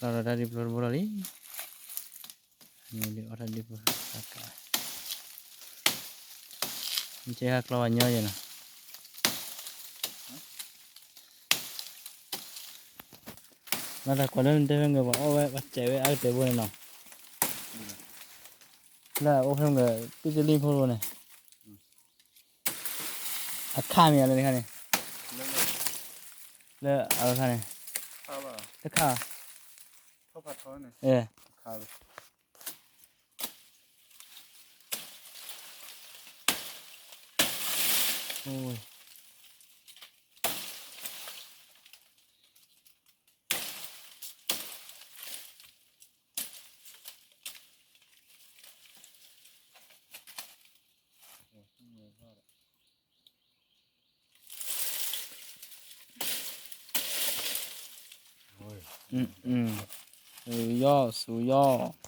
လီၤဒီးတၢ်ဒုးပျိတဘိလီၤလံ. မ့ၢ်ဒုးအီၣ်တၢ်ဒုးပျိ, မ့ၢ်ကဟးကျီဝဲညီယဲနီၤ. လၢတၢ်ကွၢ်လၢနတဲဖဲမ့ၢ်ပှၤအီၣ်ဝဲ ပှၤစဲးဝဲအါကတၢၢ်ဘိန့ၣ်နီၤ. လၢအအိၣ်ဖဲမ့ၢ် ပံၣ်တလံဖိတဘိန့ၣ် အခါမ့ၢ်ယါလၢတခါန့ၣ်, လၢအဝဲခါန့ၣ်, တခါ, အဲ, ယီၢ် စူၤယီၢ်.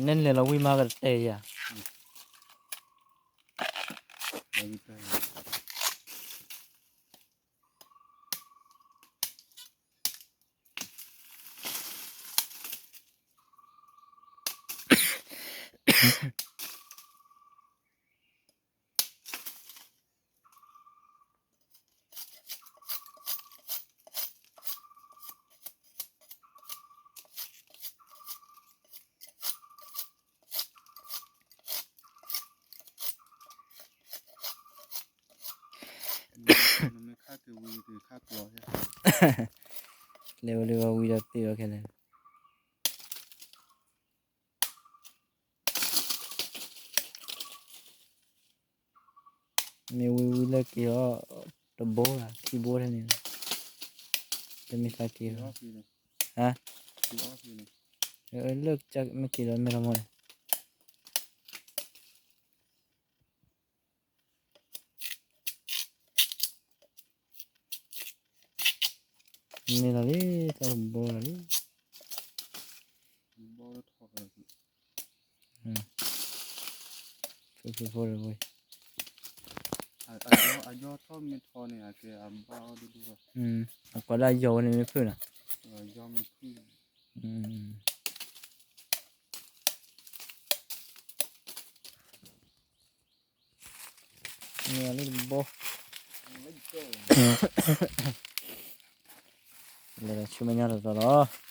နလဲၤလီၤဝံၤမးကတဲယၤ.လဲၤဝဲလၢဝံၤဒီးသ့ၣ်ဝဲခဲလၢာ်. မ့ၢ်ဝံၤဝံၤလၢက့ၤအီၤ တဘိလၢခံဘိထဲန့ၣ်, တမ့ၢ်သးက့ၤလီၤ, ဟါ, လၢမ့ၢ်က့ၤလီၤမ့ၢ်လီၤမီၢ်န့ၣ် မ့ၢ်လီၤလံ, တၢ်တဘိလီၤလံ. ဖိဖိဖိတဘိ, အယီၢ်ထီၣ်မ့ၢ်ထီန့ၣ် အကဲအဘၣ်အီၣ်ဒိၣ်ဒိၣ်ဘၣ်, အကွၢ်ဒၣ်ယီၤဝဲန့ၣ်မ့ၢ်ဖုၣ်နီၤ, ယီၤမ့ၢ်ဖုၣ်, မ့ၢ်လၢတဘိ, လဲၤဆူမဲာ်ညါတတီၤလီၤ.